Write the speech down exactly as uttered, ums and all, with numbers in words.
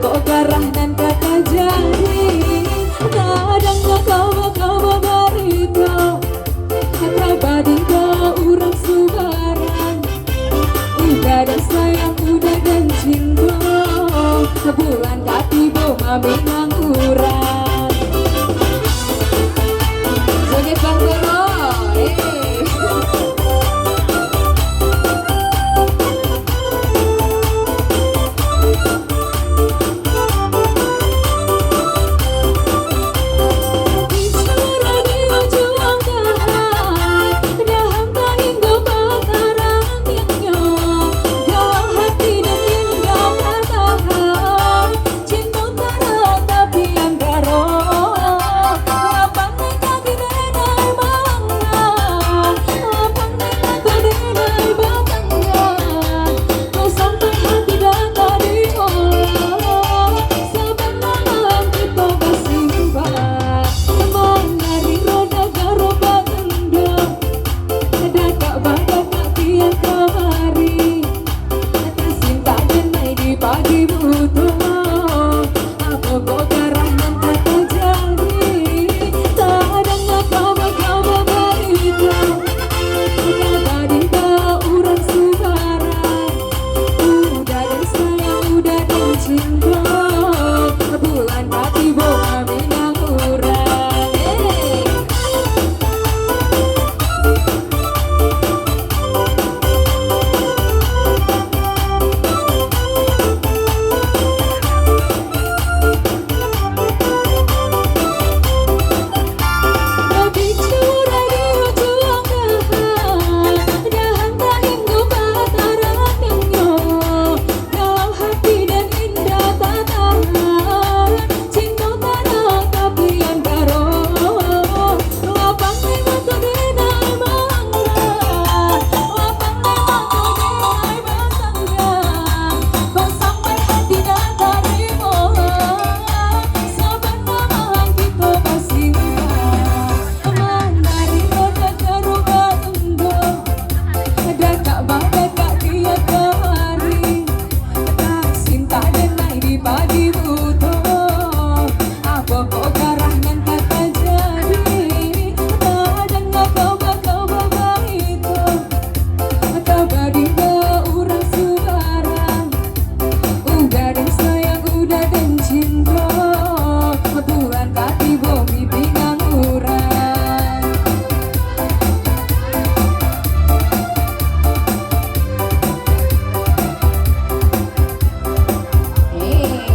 Kok garah nan ka tajadi, kadang lah kaba-kaba barito, tapi badi urang subarang. Uda dan sayang, uda dan cinto, bulan ka tibo maminang urang. Joget Bang Doro, eh. Pagi buto, apo kok garah nan ka tajadi? Kadang lah kaba-kaba barito, uda badi urang subarang. Uda dan sayang, uda dan cinto.